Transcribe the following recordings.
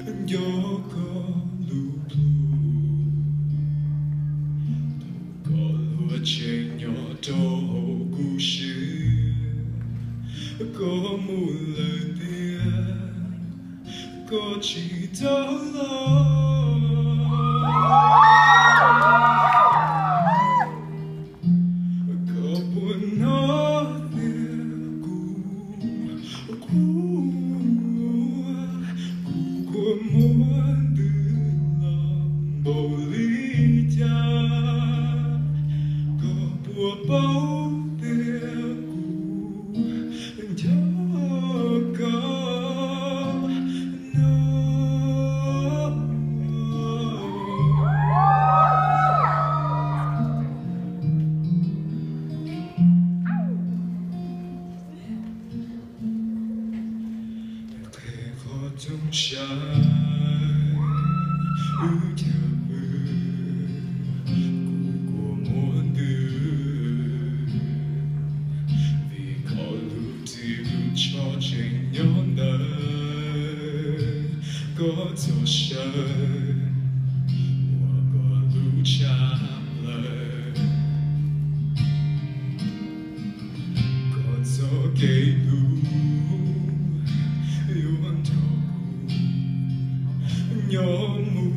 Nco koj lub plhu, koj luag tseem nyob rau hauv kuv siab. Koj mus lawm tiag, koj tsis tau los. Koj puas hnov tias kuv, kuv, kuv kua muag ntws los npaum li cas? Koj puas paub tias kuv nco koj no? Qhia qhov rooj sab, wb cov pw, kuv kua muag ntws, vim koj lub ris lub tsho tseem nyob ntawd. Koj txog sawv, muab koj lub tshaj plaws. Koj txoj kev hlub yuav nrog kuv nyob mus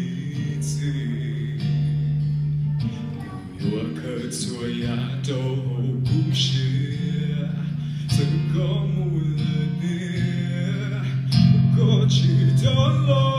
ib txhis. Kuv yuav khaws txhua yam rau hauv kuv siab, txawm koj mus lawm tiag, koj tsis tau los.